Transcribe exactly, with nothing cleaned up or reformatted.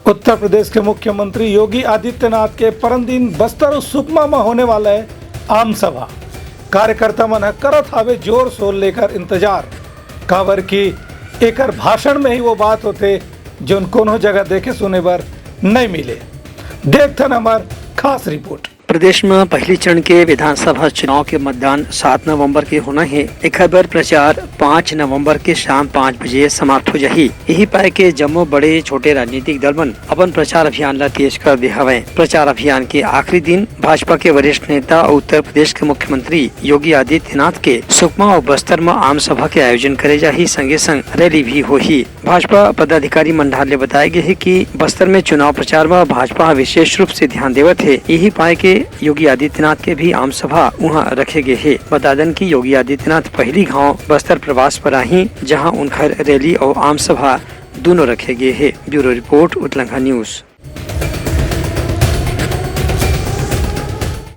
उत्तर प्रदेश के मुख्यमंत्री योगी आदित्यनाथ के परन दिन बस्तर अउ सुकमा म होने वाला हे आम सभा। कार्यकर्ता मन ह करत हावे जोर शोर लेकर इंतजार, काबर कि एकर भाषण में ही वो बात होथे, जोन कोनो जगह देखे सुने बर नइ मिले। देखथन हमर खास रिपोर्ट। प्रदेश म पहली चरण के विधानसभा चुनाव के मतदान सात नवंबर के होना हे। एखर बर प्रचार पाँच नवंबर के शाम पाँच बजे समाप्त हो जाही। यही पाए के जम्मो बड़े छोटे राजनीतिक दल मन अपन प्रचार अभियान ला तेज कर दे हवय। प्रचार अभियान के आखिरी दिन भाजपा के वरिष्ठ नेता अउ उत्तर प्रदेश के मुख्यमंत्री योगी आदित्यनाथ के सुकमा अउ बस्तर म आम सभा के आयोजन करे जाही, संगे संग रैली भी होही। भाजपा पदाधिकारी मन डहार ले बताए गे हे कि बस्तर में चुनाव प्रचार म भाजपा ह विशेष रूप से ध्यान देवत हे। यही पाए के योगी आदित्यनाथ के भी आम सभा उहां रखे गे हे। बता दन कि योगी आदित्यनाथ पहली घाव बस्तर प्रवास पर आही, जहां उनकर रैली अउ आम सभा दूनों रखे गे हे। Bureau report, Utlangha news.